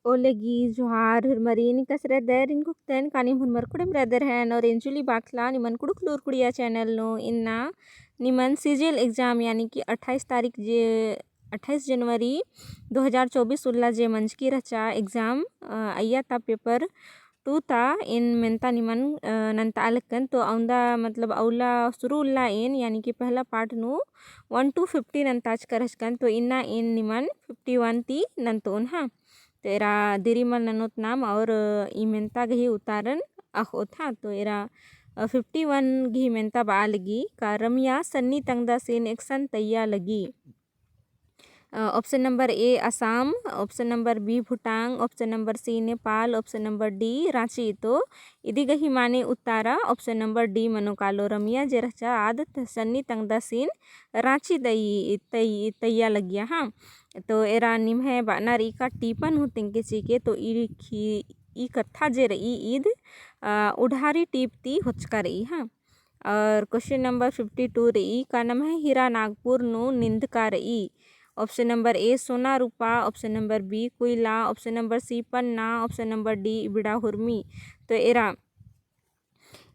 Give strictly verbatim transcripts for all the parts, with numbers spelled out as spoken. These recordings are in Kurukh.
ओले गही जोहार हुरमरी, निकस रअदर इन कुक्तन कानी हुरमर कुड़म रअदर हन और एंजुली बाखला निमन कुड़ुख लूर कुड़िया channel नू। इन्ना निमन CGL exam यानी कि अट्ठाईस तारीख जे, अट्ठाईस जनवरी दो हज़ार चौबीस उल्ला जे मंजकी रहचा exam, अ, अइय्या ता paper two ता एन मेन्ता निमन, अ, नन्ता लगकन। तो अवंदा मतलब अउला सुरु उल्ला एन यानी कि पहला part नू one to fifty नन्ताचका रहचकन, तो इन्ना एन निमन fifty one ती नन्तोन हाँ। तो एरा दिरी मल ननोत नाम और ई मेन्ता गही उतारन अख़ोत हाँ। तो एरा, अ, fifty one गही मेन्ता बआ लगी का रमिया सन्नी तंगदासिन एकसन तइया लगी। अ, option number A Assam, option number B Bhutan, option number C Nepal, option number D Ranchi. तो इदी गही माने उत्तारा option number D मनो कालो। रमिया जे रहचा आद त-, सन्नी तंगदासिन राँची तइ-, तइ-, तइया लगिया हाँ। तो एरा निम्है बअनर ई का टीपन हूँ तेंके चिके, तो ई खी-, ई कत्था जे रई ईद, अ, उढ़ारी टीप ती होचका रई हाँ। और question number fifty two रई, का नम्है हीरा नागपुर नू निंदका रई? Option number A सोना रूपा, option number B कोइला, option number C पन्ना, option number D इबड़ा हुरमी। तो एरा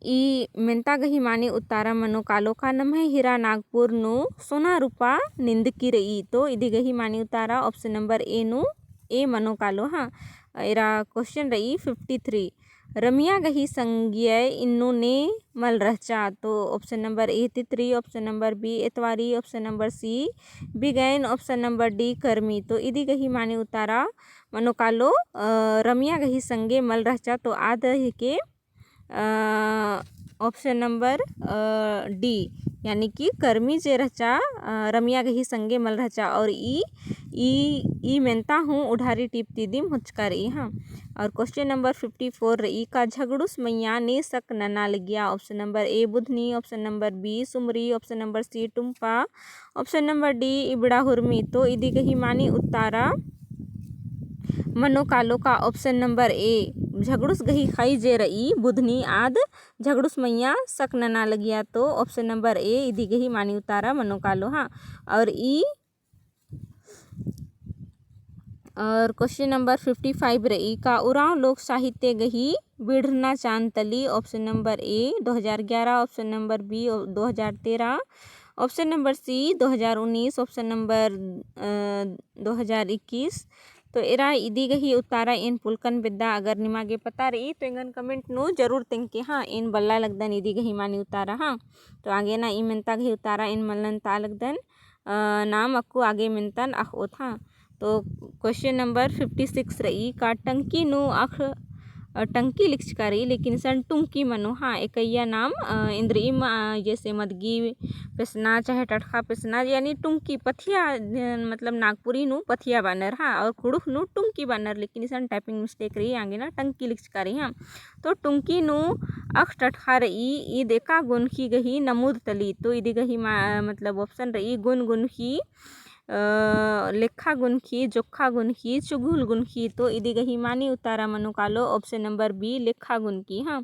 ई मेन्ता गही माने उत्तारा मनो कालो का नम्है हीरा नागपुर नू सोना रूपा निंदकी रई। तो इदी गही माने उत्तारा option number A नू, A मनो कालो हाँ। एरा question रई fifty three। रमिया गही संगे इन्नु ने मल रहचा। तो option number A Titri, option number B Etwari, option number C began, option number D करमी। तो इदी गही माने उत्तारा मनो कालो, अ, रमिया गही संगे मल रहचा। तो आद हेके, अ, option number, अ, D यानी कि करमी जे रहचा, अ, रमिया गही संगे मल रहचा। और ई, ई, ई मेन्ता हूँ उढ़ारी टीप ती दिम होचका रई हाँ। और question number fifty four रई, का झगड़ुस मइय्याँ ने सक नना लगिया? Option number A Budhni, option number B सुमरी, option number C Tumpa, option number D इबड़ा हुरमी। तो इदी गही माने उत्तारा मनो कालो का option number A झगड़ुस गही ख़ई जे रई बुधनी आद झगड़ुस मइय्याँ सक नना लगिया। तो option number A इदी गही माने उत्तारा मनो कालो हाँ। और ई और question number fifty five रई, का उराँव लोक साहित्य गही बिढ़ना चान तली? Option number A दो हज़ार ग्यारह, option number B दो हज़ार तेरह, option number C दो हज़ार उन्नीस, option number, अ, दो हज़ार इक्कीस। तो एरा इदी गही उत्तारा एन पुलकन बेद्दा। अगर निमा गे पता रई तो एंगन comment नू जरूर तेंके हाँ, एन बल्ला लगदन इदी गही माने उत्तारा हाँ। तो आगे ना ई मेन्ता गही उत्तारा एन मल नन्ता लगदन। अ, नाम अक्कु आगे मेन्तन अख़ओत हाँ। तो question number fifty six रई, का टंकी नू अख़, अ, टंकी लिखचका रई, लेकिन इसन टुंकी मनो हाँ। एकइया नाम, अ, इन्द्रिइम, अ, जैसे मदगी पेसना चाहे टटख़ा पेसना, यानी टुंकी पथिया, अ, मतलब नागपुरी नू पथिया बअनर हाँ, और कुँड़ुख़ नू टुंकी बअनर, लेकिन इसन typing mistake रई, आगे ना टंकी लिखचका रई हाँ। तो टुंकी नू अख़ टटख़ा रई, ईद एका गुनख़ी गही नमूद तली। तो इदी गही मा-, मतलब option रई गुन गुनख़ी, अ, लेखा गुनख़ी, जोखा गुनख़ी, चुगुल गुनख़ी। तो इदी गही माने उत्तारा मनो कालो option number B लेखा गुनख़ी हाँ।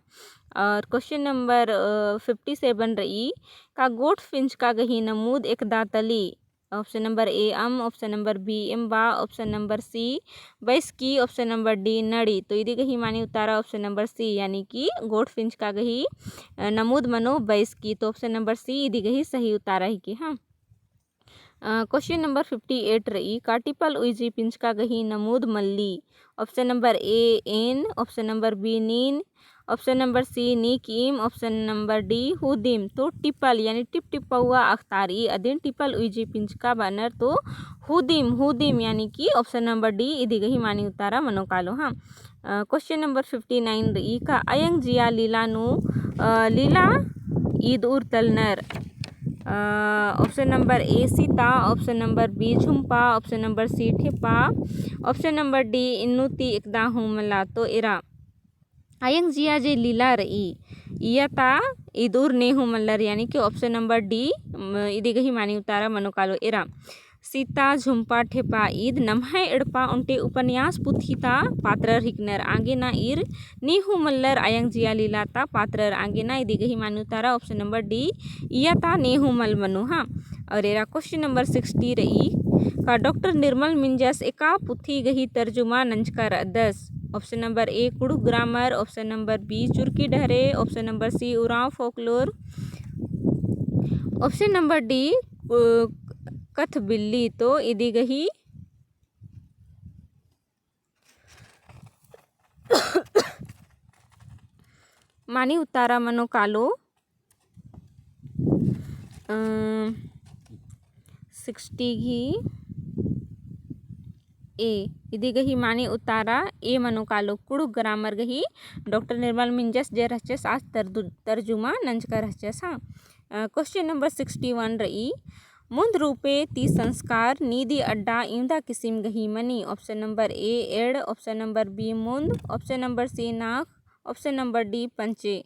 और question number, अ, fifty seven रई, का गोठ फिंचका गही नमूद एकदा तली? Option number A um, option number B ember, option number C बैसकी, option number D नड़ी। तो इदी गही माने उत्तारा option number C यानी कि गोठ फिंचका गही, अ, नमूद मनो बैसकी। तो option number C इदी गही सही उत्तारा हिके हाँ। अ, question number fifty eight रई, का टिपल उइजी पिंचका गही नमूद मल्ली? Option number A एन, option number B नीन, option number C नीकिम, option number D हुदिम। तो टिपल यानी टिप टिपौआ अख़तारई अदिन टिपल उइजी पिंचका बअनर। तो हुदिम, हुदिम यानी कि option number D इदी गही माने उत्तारा मनो कालो हाँ। अ, question number fifty nine रई, का अयंग जिया लीला नू, अ, लीला ईद उर तलनर? अ, option number A Sita, option number B Jhumpa, option number C ठेपा, option number D इन्नु ती एकदा हूँ मला। तो एरा अयंग जिया जे लीला रई, इया ता ईद उर ने हूँ मल्लर, यानी कि option number D, म, इदी गही माने उत्तारा मनो कालो एरा। सीता झुम्पा ठेपा ईद नम्है एड़पा ओन्टे उपन्यास पुथी ता पात्रर हिकनर। आगे ना ईर ने हूँ मल्लर अयंग जिया लीला ता पात्रर। आगे ना इदी गही माने उत्तारा option number D इया ता ने हूँ मल मनो हाँ। और एरा question number sixty रई, का डॉक्टर निर्मल मिंजस एका पुथी गही तर्जुमा नंजका रअदस? Option number A कुँड़ुख़ grammar, option number B चुरकी डहरे, option number C Oraon folklore, option number D कु-, कथबिल्ली। तो इदी गही मानी उत्तारा मनो कालो, अ, sixty गही A, इदी गही मानी उत्तारा A मनो कालो, कुँड़ुख़ grammar गही डॉक्टर निर्मल मिंजस जे रहचस आस तरदु-, तर्जुमा नंजका रहचस। हाँ। अ, question number sixty one रई, मुन्द रूपे ती संस्कार नीदी अड्डा इवंदा किसिम गही money? Option number A and, option number B मुन्द, option number C नाख़, option number D पंचे।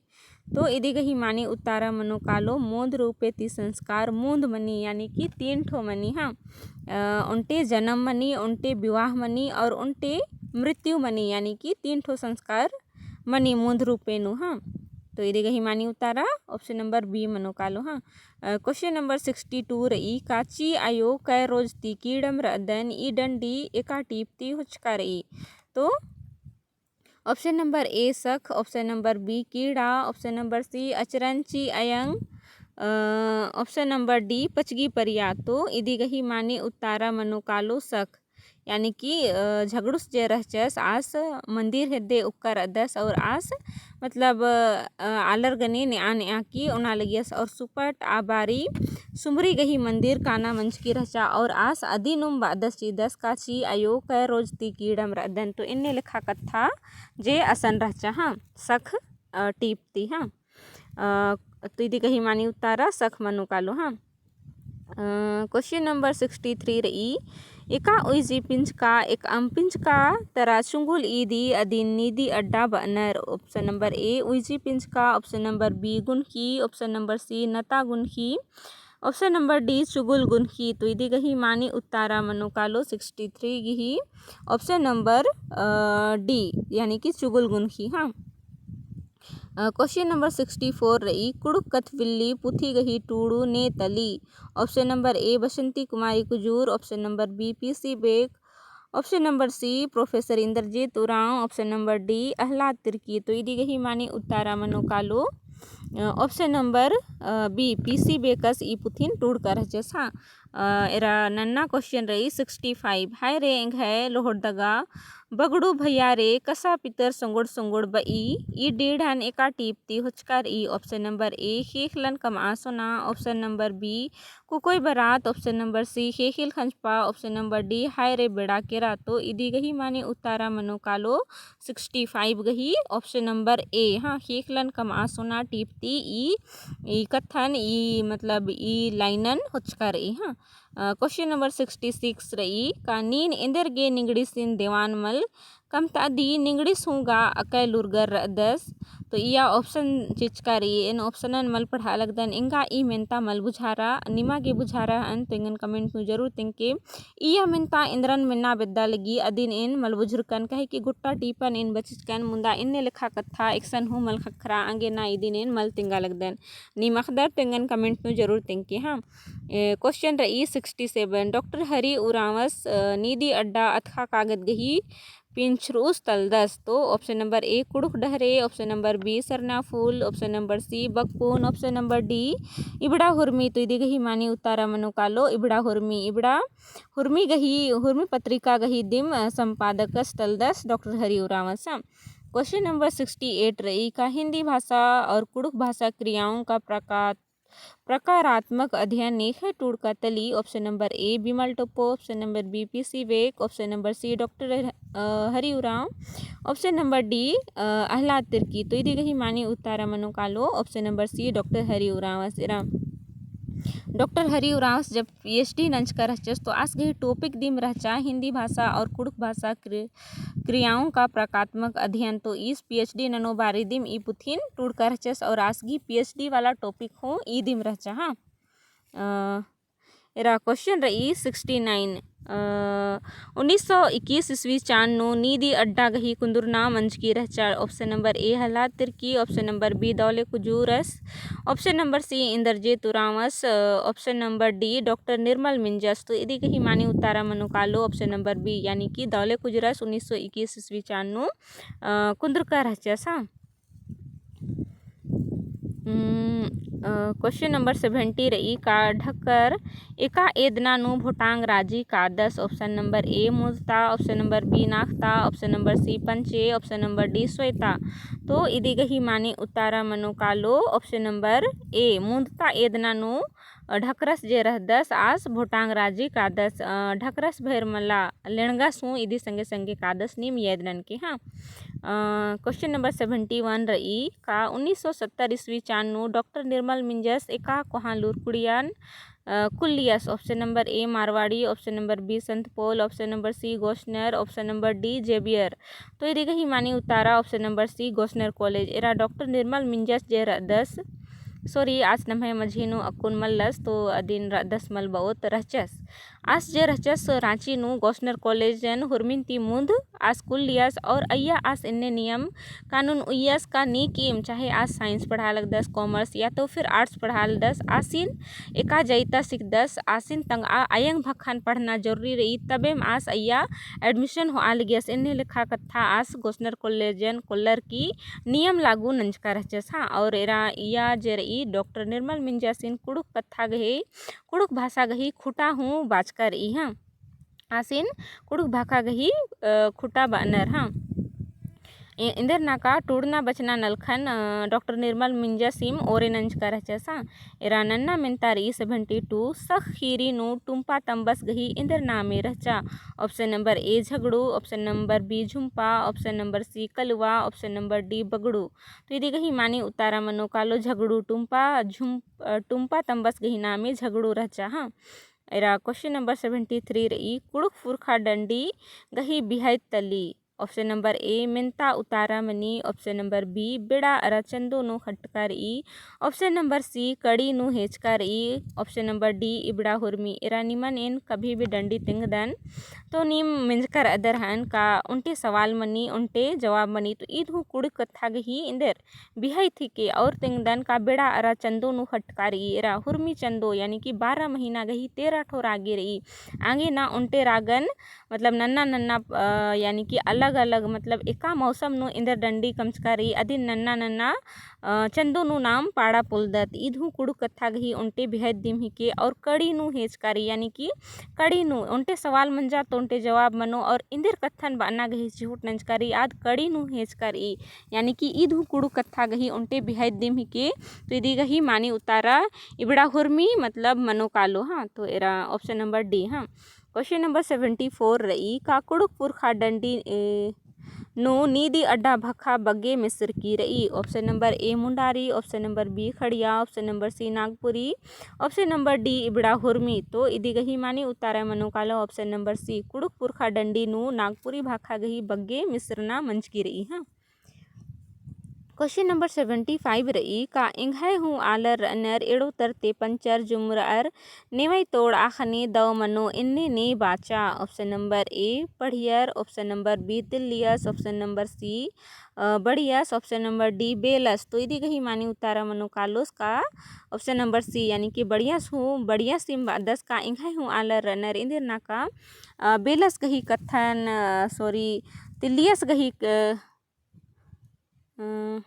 तो इदी गही मानी उत्तारा मनो कालो, मुन्द रूपे ती संस्कार, मुन्द मनी यानी कि तीन ठो मनी, हाँ। अ, ओन्टे जनम मनी, ओन्टे विवाह मनी और ओन्टे मृत्यु मनी यानी कि तीन ठो संस्कार मनी मुन्द रूपे नू, हाँ। तो इदी गही मानी उत्तारा option number B मनो कालो, हाँ। अ, question number sixty two रई, काची अयो कै रोज ती कीड़म रअदन, ई डंडी एका टीप ती होचका रई? तो option number A सख, option number B कीड़ा, option number C अचरन ची अयंग, अ, option number D पचगी परिया। तो इदी गही मानी उत्तारा मनो कालो सख। यानी कि, अ, झगड़ुस जे रहचस आस मंदिर हेद्दे उक्का रअदस और आस मतलब, अ, आलर गने नेआ नेआ कि ओना लगियस और सुपट आ बारी सुमरी गही मंदिर काना मंजकी रहचा और आस अदिनुम बअदस चिदस काची अयो कै रोज ती कीड़म रअदन। तो एन्ने लेखा कत्था जे असन रहचा, हाँ, सख, अ, टीप ती, हाँ। अ, तो इदी गही मानी उत्तारा सख मनो कालो, हाँ। अ, question number sixty three रई, एका उइजी पिंजका, एकअम पिंजका तरा चुंगुल ईदी अदिन नीदी अड्डा बअनर? Option number A उइजी पिंजका, option number B गुनकी, option number C नता गुनकी, option number D चुगुल गुनकी। तो इदी गही मानी उत्तारा मनो कालो sixty three गही option number, अ, D यानी कि चुगुल गुनकी, हाँ। अ, question number sixty four रई, कुँड़ुख़ कथबिल्ली पुथी गही टूड़ू ने तली? Option number A Basanti Kumari Kujur, option number B P C Beck, option number C professor Indrajit Oraon, option number D Ahlad Tirkey. तो इदी गही मानी उत्तारा मनो कालो, अ, option number, अ, B पी सी बेकस ई पुथिन टूड़का रहचस, हाँ। अ, एरा नन्ना question रई sixty five। हाय रे एंग्है लोहरदगा बगड़ू भैया रे, कसा पितर सोंगोड़ सोंगोड़ बई, ई डीड़हन एका टीप ती होचका रई? Option number A ख़ेख़लन कमआ सोना, option number B कुकोय बरात, option number C ख़ेख़िल खंजपा, option number D हाय रे बेड़ा केरा। तो इदी गही माने उत्तारा मनो कालो sixty five गही option number A, हाँ, ख़ेख़लन कमआ सोना टीप ती ई, ई कत्थन, ई मतलब ई लाइनन होचका रई, हाँ। अ, question number sixty six रई, का नीन एन्देरगे निंगड़िसिन देवान मल कमतअदी, निंगड़िस हूँ गा अकय लूरगर रअदस? तो इया option चिचका रई, एन optionन मल पढ़आ लगदन, एंगा ई मेन्ता मल बुझारा, निमा गे बुझारा हन तो एंगन comment नू जरूर तेंगके। इया मेन्ता एन्देरन मेन्ना बेद्दा लगी अदिन एन मल बुझुरकन, काहे कि गुट्टा टीपन एन बचिचकन, मुन्दा एन्ने लेखा कत्था एकसन हूँ मल ख़क्खरा, अंगे ना इदिन एन मल तेंगा लगदन। नीम अख़दर तो एंगन comment नू जरूर तेंगके, हाँ। ए, question रई sixty seven, डॉक्टर हरि उराँवस, अ, नीदी अड्डा अतख़ा कागद गही पिंछरुस तलदस? तो option number A कुँड़ुख़ डहरे, option number B सरना फूल, option number C बकपुन, option number D इबड़ा हुरमी। तो इदी गही माने उत्तारा मनो कालो इबड़ा हुरमी। इबड़ा हुरमी गही, हुरमी पत्रिका गही दिम, अ, संपादकस तलदस डॉक्टर हरि उराँवस। Question number sixty eight रई, का हिंदी भाषा और कुँड़ुख़ भाषा क्रियाओं का प्रका-, प्रकारात्मक अध्ययन नेख़य टूड़का तली? Option number A Bimal Toppo, option number B P C Beck, option number C doctor, अ, Hari Oraon, option number D, अ, अहलाद तिर्की। तो इदी गही माने उत्तारा मनो कालो option number C doctor Hari उराँवस। एरा डॉक्टर हरि उराँवस जब PhD नंजका रहचस तो आस गही topic दिम रहचा हिंदी भाषा और कुँड़ुख़ भाषा क्रि-, क्रियाओं का प्रकात्मक अध्ययन। तो ईस PhD ननो बारी दिम ई पुथिन टूड़का रहचस और आस गही PhD वाला topic हूँ ई दिम रहचा, हाँ। अ, एरा question रई sixty nine, अ, उन्नीस सौ इक्कीस ईस्वी चान नू नीदी अड्डा गही कुन्दुरना मंजकी रहचा। Option number A हल्ला तिर्की, option number B दौले कुजूरस, option number C इंद्रजीत उराँवस, अ, option number D doctor Nirmal मिंजस। तो इदी गही मानी उत्तरा मनो कालो option number B, यानी कि दौले कुजूरस उन्नीस सौ इक्कीस ईस्वी चान नू, अ, कुन्दुरका रहचस, हाँ। हम्म, अ, question number seventy रई का ढक्कर एका एदना नू भोटांग राजी कादस। Option number A मुदता, option number B नाखता, option number C पंचे, option number D सोयता। तो इदी गही मानी उत्तरा मनो कालो option number A मुदता एदना नू, अ, ढकरस जे रहदस आस भोटांग राजी कादस। अ, ढकरस भैर मला लेंड़गस हूँ इदी संगे संगे कादस नीम याद ननके, हाँ। अ, question number seventy one रई का उन्नीस सौ सत्तर ईस्वी चान नू डॉक्टर निर्मल मिंजस एका कोहाँ लूरकुड़ियान, अ, कुल्लियस। Option number A Marwari, option number B Sant Paul, option number C Gossner, option number D जेबियर। तो इदी गही मानी उत्तरा option number C Gossner college। एरा डॉक्टर निर्मल मिंजस जे रअदस, sorry, आस नम्है मझी नू अक्कुन मल्लस, तो अदिन रअदस मल बओत रहचस। आस जे रहचस राँची नू गोस्नर college एन हुरमिन ती मुन्द आस कुल्लियस और अइय्या आस एन्ने नियम कानून उइयस का नीकिम, चाहे आस science पढ़आ लगदस, commerce या तो फिर arts पढ़आ लगदस, आसिन एका जइता सिखदस, आसिन तंगआ अयंग भखन पढ़ना जरूरी रई, तबेम आस अइय्या admission होआ लगियस। एन्ने लेखा कत्था आस गोस्नर college एन कोल्लर की नियम लागू नंजका रहचस, हाँ। और एरा इया जे रई डॉक्टर निर्मल मिंजसिन कुँड़ुख़ कत्था गही, कुँड़ुख़ भाषा गही खुटा हूँ बाचका रई, हाँ। आसिन कुँड़ुख़ भाखा गही, अ, खुटा बअनर, हाँ। ए-, एन्देर नाका टूड़ना बचना नलखन, अ, डॉक्टर निर्मल मिंजसिम ओरे नंजका रहचस, हाँ। एरा नन्ना मेन्ता रई seventy two, सख ख़ीरी नू टुम्पा तम्बस गही एन्देर नामे रहचा। Option number A Jhagru, option number B Jhumpa, option number C कलुवा, option number D बगड़ू। तो इदी गही मानी उत्तरा मनो कालो झगड़ू टुम्पा, झुम-, अ, टुम्पा तम्बस गही नामे झगड़ू रहचा, हाँ। एरा question number seventy three रई, कुँड़ुख़ पुरखा डंडी गही बिहाइत तली। Option number A मेन्ता उतारा मनी, option number B बेड़ा अरा चंदो नू खटका रई, option number C कड़ी नू हेचका रई, option number D इबड़ा हुरमी। एरा निमन एन कभी भी डंडी तिंगदन तो नीम मेंजकर अदर हन का ओन्टे सवाल मनी, ओन्टे जवाब मनी। तो ईद हूँ कुँड़ुख़ कत्था गही एन्देर बिहाइत हिके और तिंगदन का बेड़ा अरा चंदो नू खटका रई। एरा हुरमी चंदो यानी कि बारह महीना गही तेरह ठो रागे रई। आंगे ना ओन्टे रागन मतलब नन्ना नन्ना, अ, यानी कि अलग अलग मतलब एका मौसम नू एन्देर डंडी कमचका रई, अदिन नन्ना नन्ना, अ, चंदो नू नाम पाड़ा पोलदत। ईद हूँ कुँड़ुख़ कत्था गही ओन्टे बिहाइत दिम हिके और कड़ी नू हेचका रई, यानी कि कड़ी नू ओन्टे सवाल मंजा तो ओन्टे जवाब मनो और एन्देर कत्थन बअना गही चिहुट नंजका रई, आद कड़ी नू हेचका रई। यानी कि ईद हूँ कुँड़ुख़ कत्था गही ओन्टे बिहाइत दिम हिके। तो इदी गही मानी उतारा इबड़ा हुरमी मतलब मनो कालो, हाँ। तो एरा option number D, हाँ। Question number seventy four रई, का कुँड़ुख़ पुरखा डंडी, ए, नू नीदी अड्डा भखा बग्गे मिस्र की रई? Option number A Mundari, option number B Kharia, option number C Nagpuri, option number D इबड़ा हुरमी। तो इदी गही मानी उतारा मनो कालो option number C, कुँड़ुख़ पुरखा डंडी नू नागपुरी भाखा गही बग्गे मिस्रना मंजकी रई, हाँ। Question number seventy five रई, का एंग्है हूँ आलर रअनर एड़ो तरते पंचर जुमरअर नेवई तोड़आ ख़ने दव मनो, एन्ने ने बाचा? Option number A पढ़ियर, option number B तिल्लियस, option number C, अ, बड़ियस, option number D बेलस। तो इदी गही मानी उतारा मनो कालोस का option number C, यानी कि बड़ियस हूँ, बड़ियसिम बअदस का एंग्है हूँ आलर रअनर एन्देर नाका, अ, बेलस गही कत्थन, अ, sorry, तिल्लियस गही, अ, अ,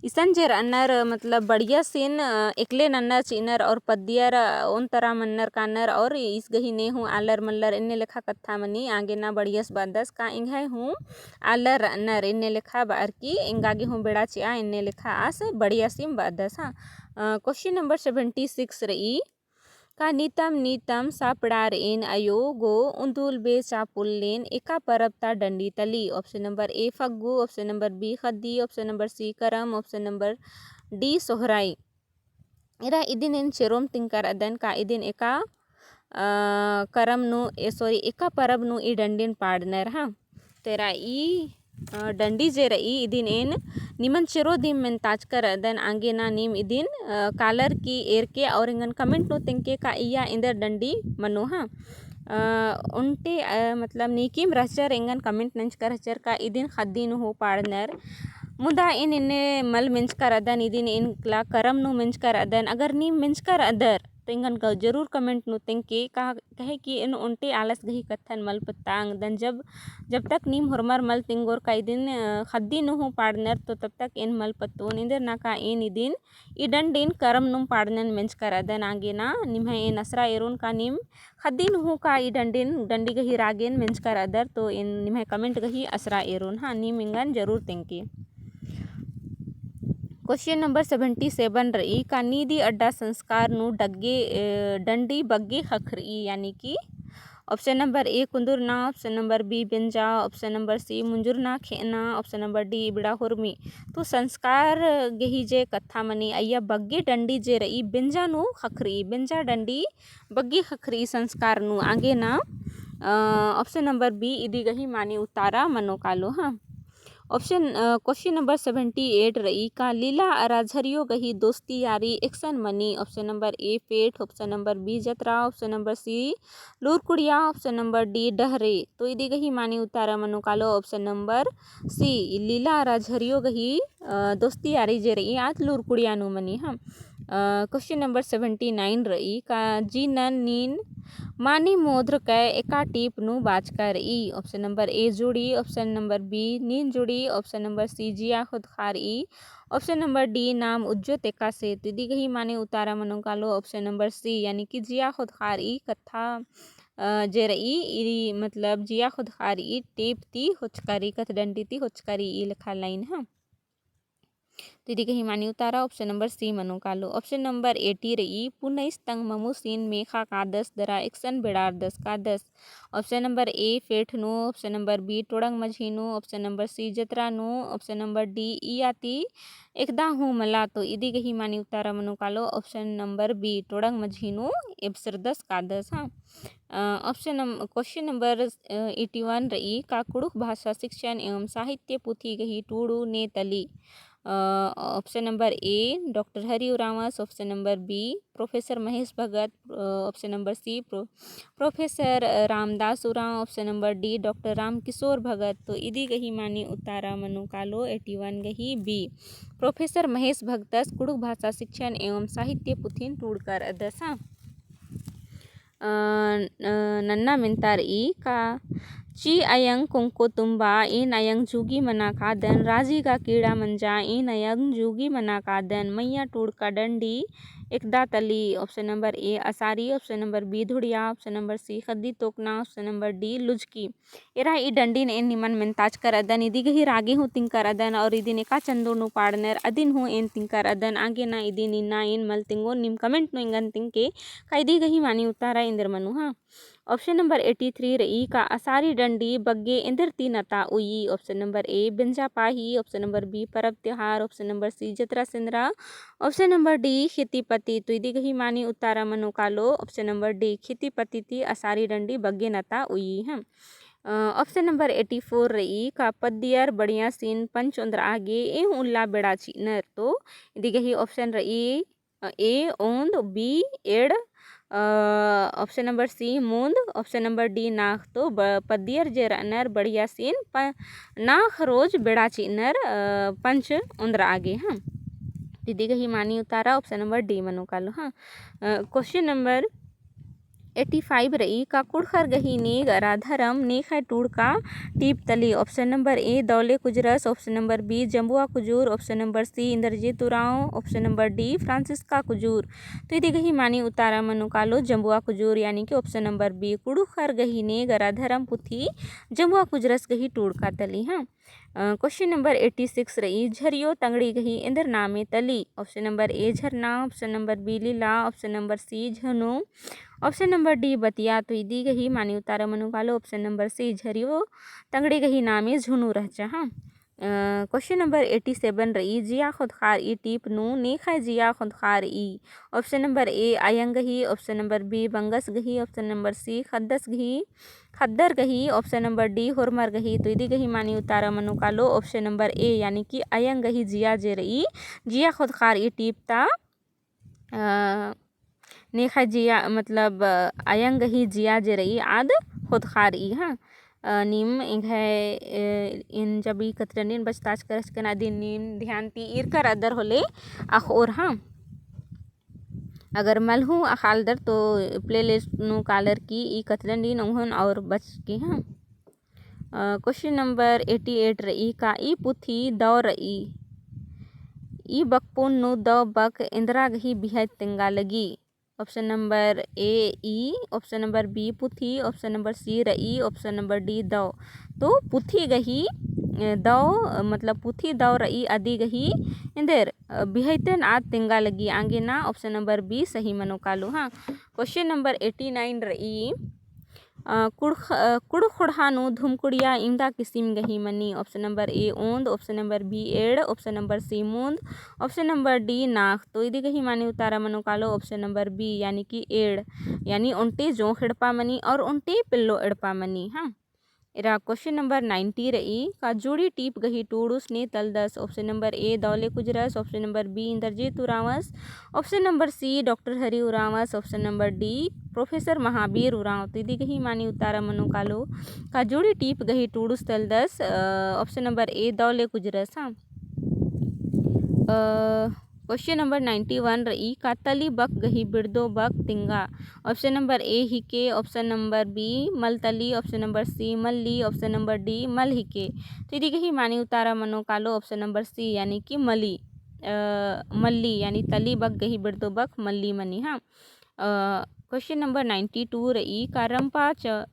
इसन जे रअनर, मतलब, बड़ियसिन, अ, एकले नन्नर चिअनर और पद्दियर, अ, ओन तरा मन्नर कानर और ईस गही ने हूँ आलर मल्लर एन्ने लेखा कत्था मनी। आंगे ना बड़ियस बअदस का एंग्है हूँ आलर रअनर एन्ने लेखा बअर की एंगा गे हूँ बेड़ा चिआ एन्ने लेखा आस बड़ियसिम बअदस, हाँ। अ, question number seventy six रई, का नीतम नीतम सापड़ारएन अयो गो उन्दुल बेचा पुल्लेन एका परब ता डंडी तली? Option number A फग्गु, option number B ख़द्दी, option number C करम, option number D सोहराई। एरा इदिन एन चेरोम तिंकर अदन का इदिन एका, अ, करम नू, ए, sorry, एका परब नू ई डंडिन पाड़नर, हाँ। तो एरा ई अ, डंडी जे रई इदिन एन निमन चेरो दिम मेन्ताचका रअदन, आंगे ना नीम इदिन, अ, कालर की एरके और एंगन comment नू तेंगके का इय्या एन्देर डंडी मनो हाँ। अ, ओन्टे, अ, मतलब नीकिम रहचर एंगन comment नंजका रहचर का इदिन ख़द्दी नू हूँ पाड़नर। मुदा एन एन्ने मल मेंजका रअदन, इदिन एंगला करम नू मेंजका रअदन। अगर नीम मेंजका रअदर तो एंगन ग-, जरूर comment नू तेंगके का कहे कि एन ओन्टे आलस गही कत्थन मल पत्ता ओंगदन। जब, जब तक नीम होरमर मल तेंगोर का इदिन, अ, ख़द्दी नू हूँ पाड़नर तो तब तक एन मल पत्तोन। एन्देर ना का एन इदिन ई डंडिन करम नुम पाड़नन मेंजका रअदन। आंगे ना निम्है एन असरा एरोन का नीम ख़द्दी नू हूँ का ई डंडिन, डंडी गही रागेन मेंजका रअदर तो एन निम्है comment गही असरा एरोन हाँ, नीम एंगन जरूर तेंगके। Question number seventy seven रई का नीदी अड्डा संस्कार नू डग्गे, अ, डंडी बग्गे ख़क्खरई, यानी कि option number A कुन्दुरना, option number B बेंजा, option number C मुंजुरना खेअना, option number D इबड़ा होरमी। तो संस्कार गही जे कत्था मनी अइय्या बग्गे डंडी जे रई बेंजा नू ख़क्खरई, बेंजा डंडी बग्गे ख़क्खरई संस्कार नू। आंगे ना, अ, option number B इदी गही मानी उतारा मनो कालो हाँ। Option, अ, question number seventy eight रई का लीला अरा झरियो गही दोस्ती यारी एकसन मनी? Option number A पेट, option number B जतरा, option number C लूरकुड़िया, option number D डहरे। तो इदी गही मानी उतारा मनो कालो option number C, लीला अरा झरियो गही, अ, दोस्ती यारी जे रई आद लूरकुड़िया नू मनी हाँ। अ, question number seventy nine रई का जी नन नीन मानी मोद्र कै एका टीप नू बाचका रई? Option number A जुड़ी, option number B नीन जुड़ी, option number C जिया खुद खारई, option number D नाम उज्जो तेका से। तो इदी गही माने उतारा मनो कालो option number C, यानी कि जिया खुद खारई कत्था, अ, जे रई, ई मतलब जिया खुद खारई टीप ती होचका रई, कत्थ डंडी ती होचका रई, ई लेखा line हाँ। तो इदी गही मानी उतारा option number C मनो कालो। Option number eighty रई, पुनइस तंग ममुसिन मेखा कादस दरा एकसन बेड़ारदस कादस? Option number A पेठ नू, option number B टोड़ंग मझी नू, option number C जतरा नू, option number D इया ती एकदा हूँ मला। तो इदी गही मानी उतारा मनो कालो option number B टोड़ंग मझी नू एबसरदस कादस हाँ। अ, option नम-, question number, अ, eighty one रई का कुँड़ुख़ भाषा शिक्षण एवं साहित्य पुथी गही टूड़ू ने तली? अ, option number A doctor Hari उराँवस, option number B professor Mahesh Bhagat, अ, option number C pro-, professor, अ, Ramdas Oraon, option number D doctor Ramkishore Bhagat. तो इदी गही मानी उतारा मनो कालो eighty one गही B प्रोफेसर महेश भगतस कुँड़ुख़ भाषा शिक्षण एवं साहित्य पुथिन टूड़का रअदस हाँ। अ, अ, नन्ना मेन्ता रई का ची अयंग कोंको तुम्बा, एन अयंग जुगी मना कादन, राजी गा कीड़ा मंजा, एन अयंग जुगी मना कादन, मइय्याँ टूड़का डंडी एकदा तली? Option number A Asari, option number B Dhuria, option number C ख़द्दी तोकना, option number D लुझकी। एरा ई डंडिन एन निमन मेन्ताचका रअदन, इदी गही रागे हूँ तिंगका रअदन और इदिन एका चंदो नू पाड़नर अदिन हूँ एन तिंगका रअदन। आगे ना इदिन इन्ना एन मल तिंगोन, नीम comment नू एंगन तिंगके का इदी गही मानी उतारा एन्देर मनो हाँ। Option number eighty three रई का असारी डंडी बग्गे एन्देर ती नता उई? Option number A बेंजा पाही, option number B परब त्योहार, option number C जतरा सेंदरा, option number D खेती पति। तो इदी गही मानी उतारा मनो कालो option number D खेती पति ती असारी डंडी बग्गे नता उई हाँ। अ, option number eighty four रई का पद्दियर बढ़िया सीन पंच ओन्द्रआ गे एंव उल्ला बेड़ा चिअनर। तो इदी गही option रई, अ, A ओन्द, B एड़, अ, option number C मुन्द, option number D नाख। तो ब-, पद्दियर जे रअनर बढ़िया सीन प-, नाख रोज बेड़ा चिअनर, अ, पंच ओन्द्रआ गे हाँ। इदी गही मानी उतारा option number D मनो कालो हाँ। अ, question number eighty five रई का कुँड़ुख़र गही नेग अरा धरम नेखय टूड़का टीप तली? Option number A दौले कुजरस, option number B Jambua Kujur, option number C Indrajit Oraon, option number D Francisca Kujur. तो इदी गही मानी उतारा मनो कालो जम्बुआ कुजूर, यानी कि option number B कुँड़ुख़र गही नेग अरा धरम पुथी जम्बुआ कुजरस गही टूड़का तली हाँ। अ, question number eighty six रई, झरियो तंगड़ी गही एन्देर नामे तली? Option number A झरना, option number B लीला, option number C Jhunu, option number D बतिया। तो इदी गही मानी उतारा मनो कालो option number C झरियो तंगड़ी गही नामे झुनू रहचा हाँ। अ, question number eighty seven र'ई, जिया ख़ोदख़ार'ई टीप नू नेख़य जिया ख़ोदख़ार'ई। Option number A अयंग गही, option number B बंगस गही, option number C ख़द्दस गही, ख़द्दर गही, option number D होरमर गही। तो इदी गही मानी उतारा मनो कालो option number A, यानी कि अयंग गही जिया जे र'ई, जिया ख़ोदख़ार'ई टीप ता अ, नेख़य जिया, मतलब, अ, अयंग गही जिया जे र'ई आद ख़ोदख़ार'ई, हाँ। अ, नीम एंग्है, अ, एन जब ई कतरंडिन बचताचकर रहचकन अदिन नीम ध्यान ती ईरकर अदर होले अख़ोर, हाँ। अगर मल हूँ अख़ालदर तो playlist नू कालर की ई कतरंडिन ओंघोन और बचकी, हाँ। अ, question number eighty eight र'ई, का ई पुथी दौ र'ई? ई बकपुन नू दौ बक एन्दरा गही बिहैत तेंगा लगी? Option number A E, option number B पुथी, option number C र'ई, option number D दौ। तो पुथी गही, अ, दौ, अ, मतलब पुथी दौ र'ई अदी गही एन्देर, अ, बिहैतेन आद तेंगा लगी। आंगे ना option number B सही मनो कालो, हाँ। Question number eighty nine र'ई, अ, कुँड़ुख़-, अ, कुँड़ुख़ोड़हा नू धुमकुड़िया इवंदा किसिम गही मनी? Option number A ओन्द, option number B and, option number C मुन्द, option number D नाख़। तो इदी गही मानी उतारा मनो कालो option number B, यानी कि एंड़, यानी ओन्टे जोंख़ एड़पा मनी और ओन्टे पेल्लो एड़पा मनी, हाँ। एरा question number ninety र'ई, का जुड़ी टीप गही टूड़ुस ने तलदस? Option number A दौले कुजरस, option number B इंद्रजीत उराँवस, option number C doctor Hari उराँवस, option number D professor Mahavir Oraon. तो इदी गही मानी उतारा मनो कालो, का जुड़ी टीप गही टूड़ुस तलदस, अ, option number A दौले कुजरस, हाँ। अ, question number ninety one र'ई, का तली बक गही बिड़दो बक तिंगा? Option number A हिके, option number B मलतली, option number C मल्ली, option number D मल हिके। तो इदी गही मानी उतारा मनो कालो option number C, यानी कि मली, अ, मल्ली, यानी तली बक गही बिड़दो बक मल्ली मनी, हाँ। अ, question number ninety two र'ई, का रम्पा च-,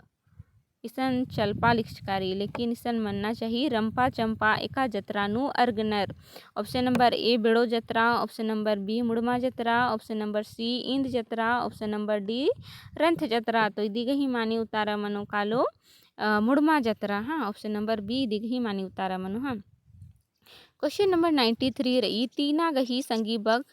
इसन चलपा लिखचका र'ई, लेकिन इसन मन्ना चाही, रम्पा चम्पा एका जतरा नू अरगनर। Option number A Bero Jatra, option number B Mudma Jatra, option number C इंद जतरा, option number D रंथ जतरा। तो इदी गही मानी उतारा मनो कालो, अ, मुड़मा जतरा, हाँ, option number B इदी गही मानी उतारा मनो, हाँ। Question number ninety three र'ई, तीना गही संगी बक,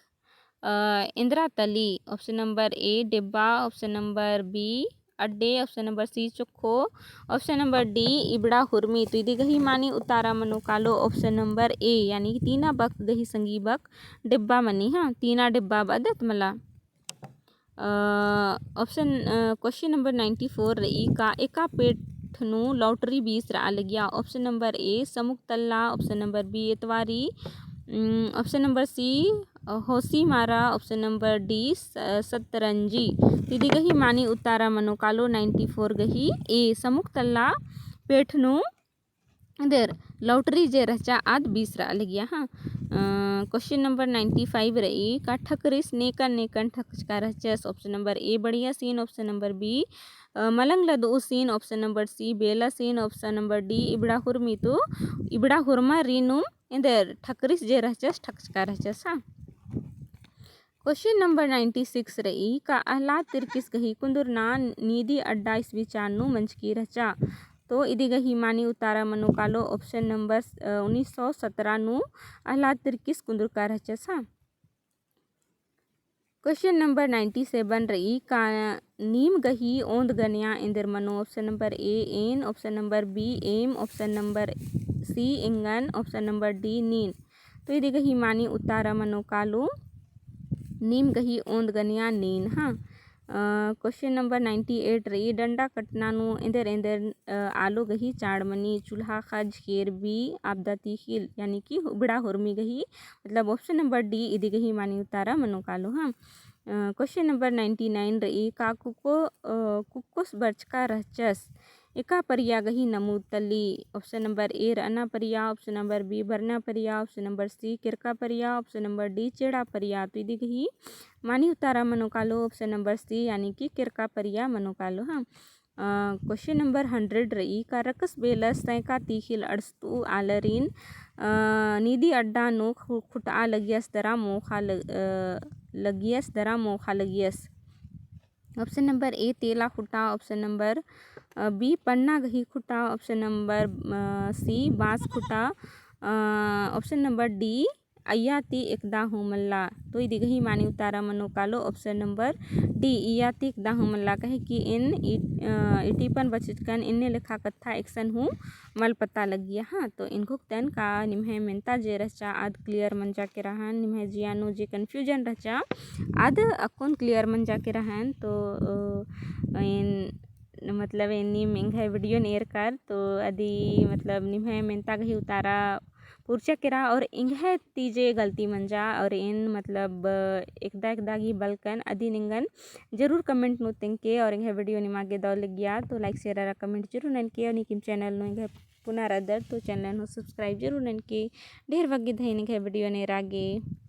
अ, एन्दरा तली? Option number A डेब्बा, option number B अड्डे, option number C चोक्खो, option number D इबड़ा हुरमी। तो इदी गही मानी उतारा मनो कालो option number A, यानी कि तीना बक गही संगी बक डेब्बा मनी, हाँ, तीना डेब्बा बअदत मला। अ, option, अ, question number ninety four र'ई, का एका पेठ नू lottery बीस र'आ लगिया? Option number A समुक तल्ला, option number B एतवारी, उम, option number C, अ, होसी मारा, option number D स-, सतरंजी। तो इदी गही मानी उतारा मनो कालो ninety four गही A समुक तल्ला पेठ नू एन्देर lottery जे रहचा आद बीस र'आ लगिया, हाँ। अ, question number ninety five र'ई, का ठकरिस नेकन नेकन ठकचका रहचस? Option number A बढ़िया scene, option number B, अ, मलंग लदऊ scene, option number C बेला scene, option number D इबड़ा हुरमी। तो इबड़ा हुरमा री नू एन्देर ठकरिस जे रहचस ठकचका रहचस, हाँ। Question number ninety six र'ई, का अहलाद तिर्किस गही कुन्दुरना नीदी अड्डा ईस्वी चान नू मंजकी रहचा? तो इदी गही मानी उतारा मनो कालो option number, अ, उन्नीस सौ सतरा नू अहलाद तिर्किस कुन्दुरका रहचस, हाँ। Question number ninety seven र'ई, का नीम गही ओन्द गनया एन्देर मनो? Option number A एन, option number B एम, option number C एंगन, option number D नीन। तो इदी गही मानी उतारा मनो कालो नीम गही ओन्द गनया नीन, हाँ। अ, question number ninety eight र'ई, डंडा कटना नू एन्देर एन्देर, अ, आलो गही चाड़ मनी? चुल्हा, खज, केरबी, आपदा तीखिल, यानी कि इबड़ा हुरमी गही, मतलब option number D इदी गही मानी उतारा मनो कालो, हाँ। अ, question number ninety nine र'ई, का कुक्को, अ, कुक्कोस बरचका रहचस? एका परिया गही नमूद तली? Option number A र'अना परिया, option number B बरना परिया, option number C केरका परिया, option number D चेड़ा परिया। तो इदी गही मानी उतारा मनो कालो option number C, यानी कि केरका परिया मनो कालो, हाँ। अ, question number hundred र'ई, का रकस बेलस सैका तीखिल अंड़सतऊ आलरिन, अ, नीदी अड्डा नू खु-, खुटआ लगियस दरा मोखा ल-, अ, लगियस दरा मोखा लगियस? Option number A तेला खुटा, option number, अ, B पन्ना गही खुटा, option number, अ, C बाँस खुटा, अ, option number D, अइय्या ती एकदा हूँ मल्ला। तो इदी गही मानी उतारा मनो कालो option number D, इय्या ती एकदा हूँ मल्ला। कहे कि एन इ-, अ, इटिपन बचकन एन्ने लेखा कत्था एकसन हूँ मल पता लग्गिया। हाँ, तो एन घोखतन का निम्है मेन्ता जे रहचा आद clear मंजा केरा हन, निम्है जिया नू जे confusion रहचा आद अक्कुन clear मंजा केरा हन। तो, अ, एन मतलब एन्ने नीम एंग्है video नू एरकर, तो अदी मतलब निम्है मेन्ता गही उतारा पुरचा केरा और एंग्है ती जे गलती मंजा और एन मतलब एकदा एकदा गही बलकन अदिन एंगन जरूर comment नू तेंगके और एंग्है video निमा गे दव लग्गिया तो like share अरा comment जरूर ननके और नीकिम channel नू एंग्है पुना रअदर तो channel नू subscribe जरूर ननके। ढेर बग्गे धइन एंग्है video नू एरा गे।